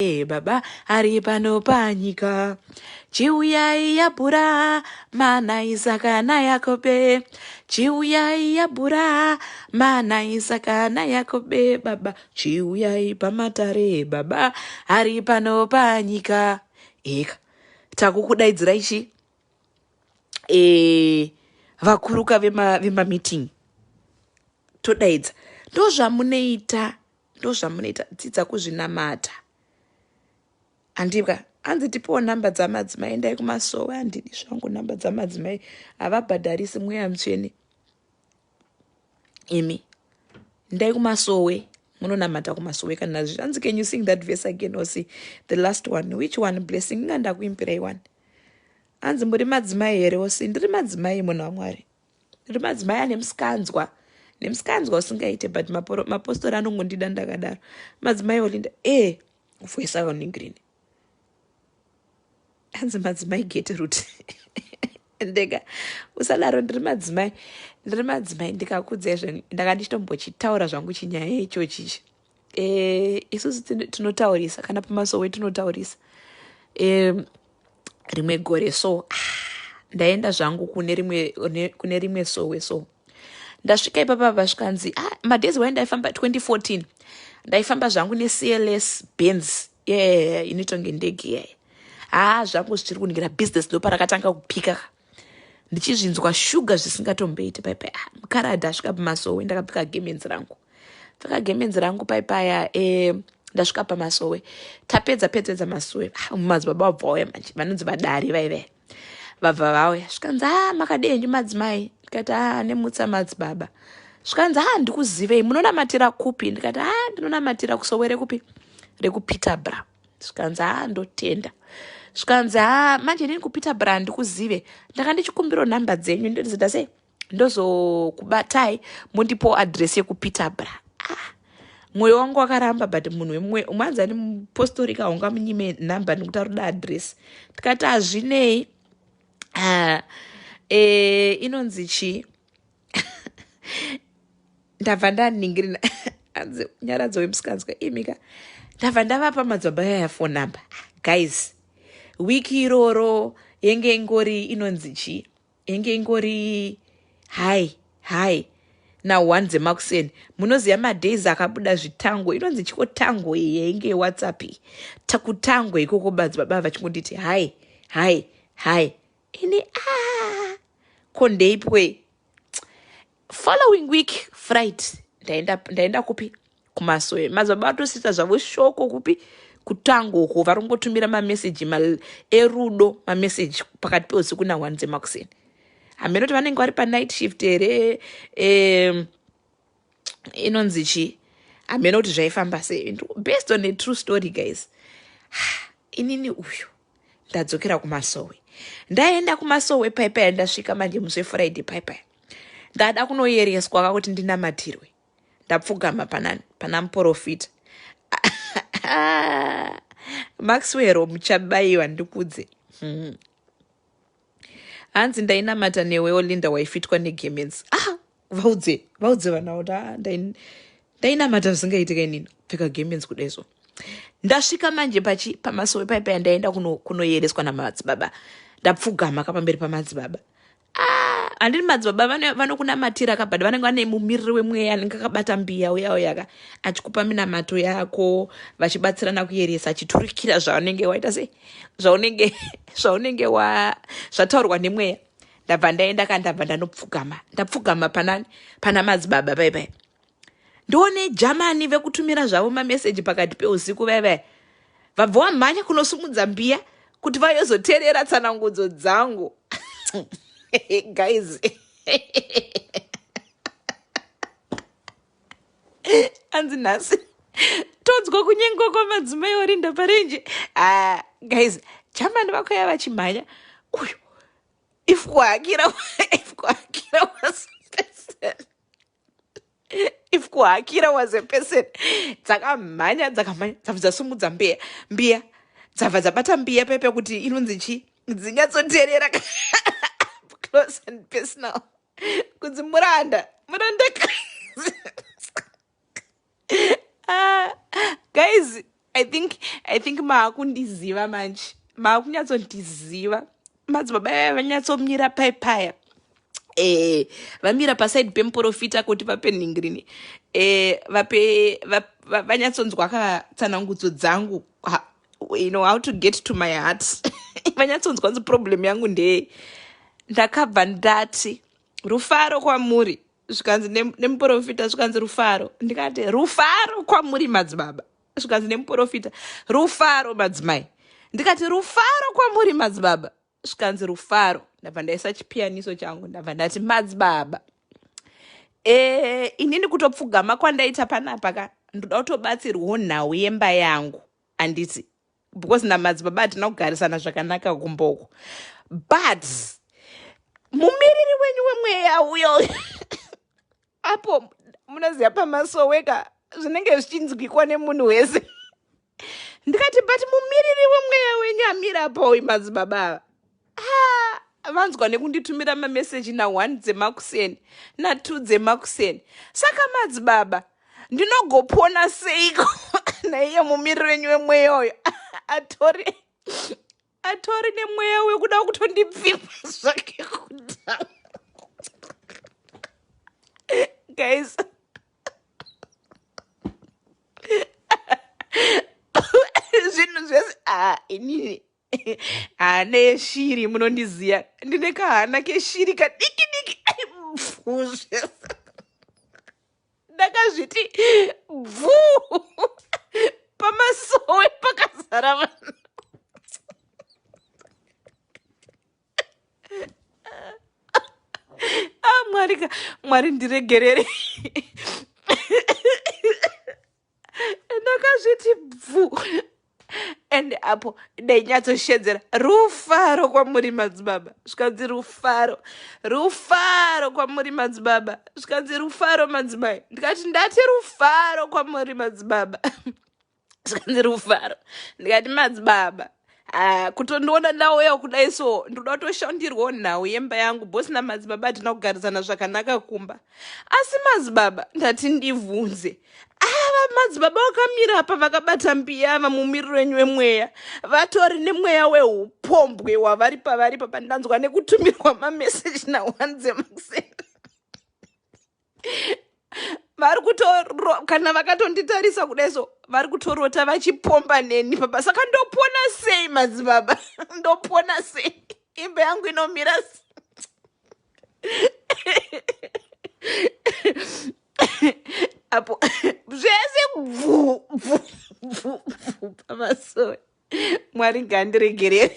Baba ari pano panyika. Chiuyai Abhura mana Isaka naYakobe. Chiuyai Abhura mana Isaka naYakobe baba. Chiuyai pamatare baba ari pano panyika. Eka takukudaidzirai chi e, vakuruka vemameeting vema todaidza ndozvamunoita ndozvamunoita dzidza kuzvinamata andibwa hanzi tipiwo nhamba dzamadzimai endai kumasowe handidi zvangu nhamba dzamadzimai havabhadharisi mweya mutsvene imi ndai kumasowe munonamata kumasowe kana hanzi can you sing that verse again or see the last one which one blessing inga ndakuimbirai one hanzi muri madzimai here osi ndiri madzimai munhu wamwari Ndiri madzimai ane musikanzwa nemusikanzwa usingaite but mapostori anongondida ndakadaro madzimai olinda e eh, voice aoningrini hanzi madzimai gete rut ndega usadaro ndiri madzimai ndiri madzimai ndikakudza izvo ndanga ndichitombochitaura zvangu chinyaya ichochichi e, isusu tinotaurisa kana pamasowe tinotaurisa e, rimwe gore so ah, ndaenda zvangu kune rimwe kune rimwe sowe so ndasvika ipapa vasvikanzi ah, madays wai ndaifamba 2014 ndaifamba zvangu necls benz yeah, inoitonge ndege yaya haa zvangu zvichiri kuningira business ndoparakatanga kupika ndichizvinzwa shuga zvisingatomboiti paipai ah, mukaradhi asvika pamasowe ndakapfeka gemenzi rangu pfeka gemenzi rangu paipaya e, ndasvika pamasowe tapedza pedzedza masowe ah, madzibaba vabva vauya manje vanonzi vadari vaive vabva vauya zvikanzi a ah, makadii henyu madzimai ndikati a ah, nemutsa madzibaba zvikanzi a ndikuzivei munonamatira kupi ndikati a ndinonamatira kusowe rekupi rekupeterbra zvikanzi haa ndotenda zvikanzi haa manje inini kupeter bra ndikuzive ndanga ndichikumbiro nhamba dzenyu ndozoita sei ndozokubatai mundipowo adress yekupeter bra ah, mwoyo wangu wakaramba but munhu wemumwe umwe anzi ani mupostori ka ungamunyime nhamba nekuti aroda adress tikati hazvinei ah, e, inonzi chii ndabva ndaningirina anzi nyaradzo wemusikanzwa imika ndabva ndavapa madzibaba yaya phone number guys wiki iroro yenge ingori inonzi chii yenge ingori hai hai na one dzemakuseni munoziva madays akabuda zvitango inonzi chiko tango iyi yainge yewhatsapp iyi takutango ikoko madzibaba vachingonditi hai hai hai ini ah, ko ndeipwe following week fright ndaenda ndaenda kupi kumasowe madzibaba vatosita zvavo shoko kupi kutango uko vari kungotumira mameseji erudo mameseji pakati peusiku na one dzemakuseni hameno kuti vanenge vari panight shift here inonzi chii hameno kuti zvaifamba sei based on a true story guys inini uyu ndadzokera kumasowe ndaenda kumasowe paipaya ndasvika manje musi wefriday paipaya ndada kunoyereswa ka kuti ndinamatirwe ndapfugama pana, pana muprofita maxwero muchabaiwa ndikudze Hanzi ndainamata newe Olinda waifitwa negemenzi. Ah, vaudze, vaudze vana kuti ah, ndainamata zvisingaitika inini kupfeka gemenzi kudai so. Ndasvika manje pachi pamasowe paipa yandaenda kunoyereswa kuno namadzibaba. Ndapfugama kapamberi pamadzibaba. Ah, handini madzibaba vanokunamatira ka but vanenge vane mumiriri wemweya anenge akabata mbiya uya uya ka achikupa minamato yako vachibatsirana kuyeresa achiturikira zvaunenge waita sei zvaunenge zvaunenge wa zvataurwa nemweya ndabva ndaenda ka ndabva ndanopfugama ndapfugama panani pana madzibaba pai pai ndione germany vekutumira zvavo mameseji pakati peusiku vai vai vabva wamhanya kunosumudza mbiya kuti vayozoteerera tsanangudzo dzangu guys anzi nhasi tonzwa kunyengwa kwamadzimai orinda parenje ah, guys germany vakuya vachimhanya uyu if kuhakira if kuhakira was person if kuhakira was a person dzakamhanya dzakamhanya dzabva dzasumudza mbiya mbiya dzabva dzabata mbiya pepe kuti inonzi chii dzinyatsoteerera close and personal kunzi muranda muranda ah, guys I think I think maakundiziva manje, maakunyatsondiziva. Madzibaba vaya vanyatsomira pai paya, vamira pasaidi pemuprofita kuti vape nhingirini, vape vanyatsonzwa katsanangudzo dzangu, you know how to get to my heart. Vanyatsonzwa kunzi problem yangu ndeye. Ndakabva ndati, "Rufaro kwamuri." Zvikanzi nemuprofita, zvikanzi, "Rufaro." Ndikati, "Rufaro kwamuri madzibaba." Zvikanzi nemuprofita, "Rufaro madzimai." Ndikati, "Rufaro kwamuri madzibaba." Zvikanzi, "Rufaro." Ndabva ndaisa chipiyaniso changu, ndabva ndati, "Madzibaba, inini kutopfugama kwandaita panapa ka, ndoda kutobatsirwawo nhau yemba yangu, handiti? Because namadzibaba hatina kugarisana zvakanaka kumboko, but mumiriri wenyu wemweya uyo apo, munoziva pamasoweka zvinenge zvichinzwikwa nemunhu wese." Ndikati, "But mumiriri wemweya wenyu amira apo uyu, madzibaba ava, vanzwa nekunditumira mameseji na1 dzemakuseni, na2 dzemakuseni. Saka madzibaba, ndinogopona seiko naiye mumiriri wenyu wemweya uyo atori nemweya wekuda kutondipfimba zvake kudhara?" Guys, zvinhu zvese, ah, inini hana yeshiri, munondiziya, ndine kahana keshiri kadiki diki. Bvu zvese, ndakazviti bvu pamasowe pakazara vanhu. Ah, Mwari ka, Mwari ndiregerere. Ndakazviti bvu, and apo ndainyatsoshedzera, "Rufaro kwamuri madzibaba." Zvikanzi, "Rufaro, rufaro kwamuri madzibaba." Zvikanzi, "Rufaro madzimai." Ndikati, "Ndati rufaro kwamuri madzibaba." Zvikanzi, "Rufaro." Ndikati, "Madzibaba, ah, kutondiona ndauya kudai so, ndoda kutoshandirwawo nhau yemba yangu, bhosi namadzibaba hatina kugarisana zvakanaka kumba. Asi madzibaba, ndati ndibvunze, ava madzibaba vakamira apa vakabata mbiya ava, mumiriro wenyu wemweya, vatori nemweya weupombwe wavari pavari papa. Ndanzwa nekutumirwa mameseji na1 dzemakuseni. Vari kutoro, kana vakatonditarisa kudai so, vari kutorota vachipomba neni papa. Saka ndopona sei madzibaba? Ndopona sei? Imba yangu inomira sei?" Apo zvese bvu bvu bvu bvu pamasowe. Mwari ngandiregerere.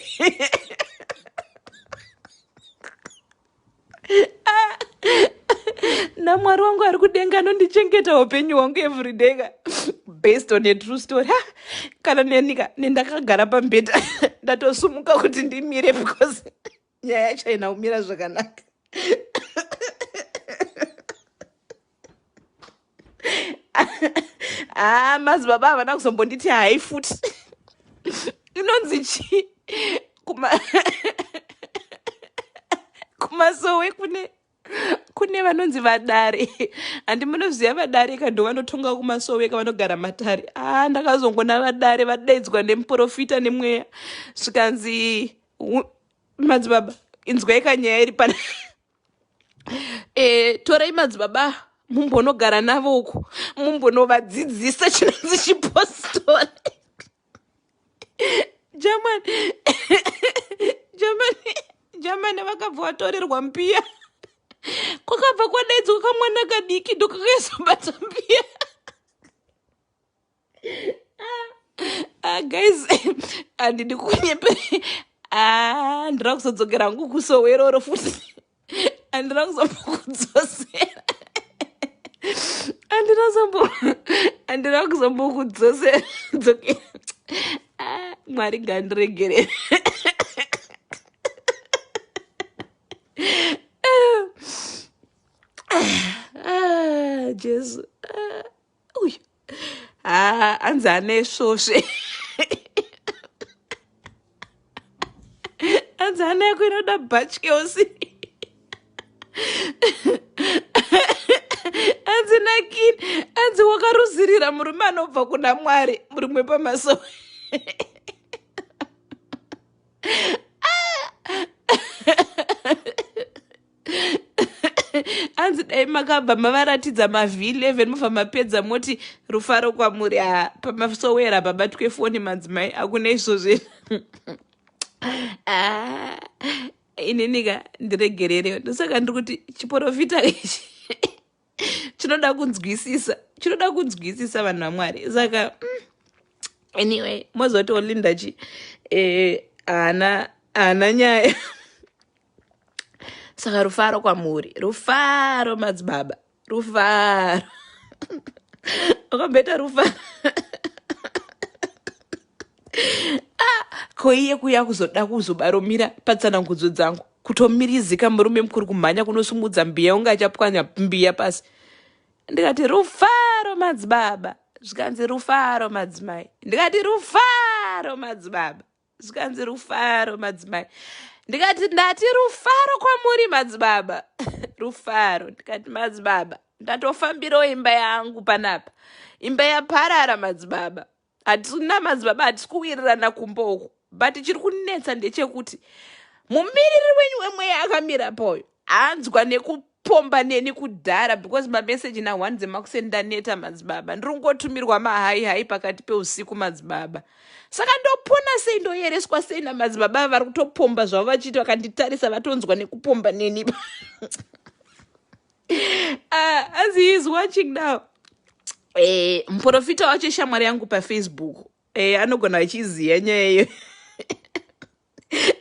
Namwari wangu ari kudenga anondichengeta upenyu hwangu everyday ka, based on a true story. Ha, kana nenika nendakagara pambedha, ndatosumuka kuti ndimire because nyaya yacho haina kumira zvakanaka. Ah, madzibaba havana kuzombonditi hai futi. Inonzi chii, kumasowe kune vanonzi vadare, handi munoziva vadare ka? Ndo vanotonga kumasowe ka, vanogara matare. A, ndakazongona vadare vadaidzwa nemuprofita nemweya, zvikanzi, "Madzibaba, inzwai kanyaya iri pana. Torai madzibaba mumbonogara navo uku, mumbonovadzidzisa chinonzi chipostori." Germany, Germany, Germany, vakabva vatorerwa mbiya, kwakabva kwadaidzwa kamwana kadiki, ndokakaizobata mbiya. Ah, guys, handidi kunyepe. Ah, ndira kuzodzokera hangu kusoweroro futi, handina kuzombokudzosera, handina kuzombokudzosera dzokera. Ah, Mwari ngandiregerere. Ah, Jesu. Ah, uyu, ah, anzi ane svosve, anzi hana yako inoda bhatyosi, anzi nakini, anzi wakaruzirira. Kugamuchira murume anobva kuna Mwari, murume pamasowe. Anzi dai makabva mavaratidza mav11, mobva mapedza moti rufaro kwamuri. Ha, pamasowera pabatwe foni, madzimai, hakuna izvozvo. Ah, ininika ndiregerere. Ndosaka ndiri kuti chiprofita ichi chinoda kunzwisisa, chinoda kunzwisisa, vanhu vaMwari. Saka anyway, mozoti Olinda chi haana haana nyaya. Saka rufaro kwamuri, rufaro madzibaba, rufaro wakamboita rufaro. Ah, ko iye kuya kuzoda kuzobaromira patsanangudzo dzangu, kutomirizika murume mukuru kumhanya kunosumudza mbiya unge achapwanya mbiya pasi. Ndikati rufaro madzibaba, zvikanzi rufaro madzimai. Ndikati rufaro madzibaba, zvikanzi rufaro madzimai. Ndikati ndati rufaro kwamuri madzibaba, rufaro. Ndikati madzibaba, ndatofambirawo imba yangu panapa, imba yaparara madzibaba. Hatina madzibaba, hatisi kuwirirana kumba uku, but chiri kunetsa ndechekuti mumiriri wenyu wemweya akamira poyo hanzwa nekupomba neni kudhara, because mameseji na1 dzemakuseni ndaneta madzibaba, ndiri kungotumirwa mahai hai pakati peusiku madzibaba. Saka ndopona sei, ndoyereswa sei namadzibaba vari kutopomba zvavo vachiti vakanditarisa vatonzwa nekupomba neni? As he is watching now, muprofita wacho shamwari yangu paFacebook, anogona achiziya nyaya iyo,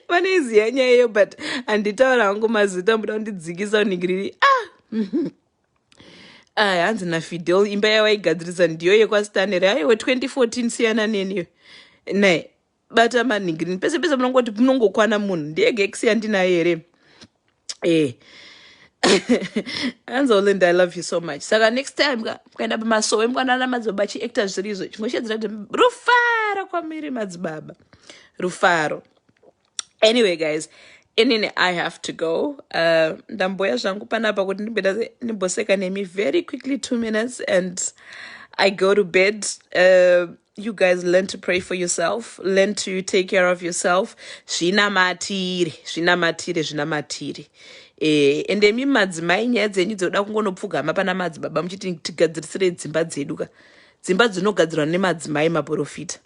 vanoiziya nyaya iyo, but handitaura hangu mazita, muda kundidzikisa unhingiriri. Ah, aya hanzi naFidel, imba yawaigadzirisa ndiyo yekwaStanley. Aiwe, 2014, siyana neniyo ne bata manhingirini pese pese, munongoti munongokwana munhu ndiyege kusiya ndinaye here? Hanzi Olinda, I love you so much. Saka next time ka mukaenda pamasowe, mukanana madzibaba achiacta zviri izvo, chingoshidzira kuti rufaro kwamiri madzibaba, rufaro. Anyway guys, inini I have to go. Ndamboya zvangu panapa kuti ndimboseka nemi very quickly, 2 minutes and I go to bed. You guys learn to pray for yourself, learn to take care of yourself. Zvinamatire, zvinamatire, zvinamatire. Ende mi madzimai, nyaya dzenyu dzoda kungonopfugama pana madzibaba muchiti tigadzirisire dzimba dzedu ka, dzimba dzinogadzirwa nemadzimai maprofita,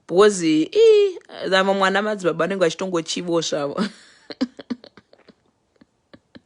because vamwe mwana madzibaba vanenge vachitongochivo zvavo.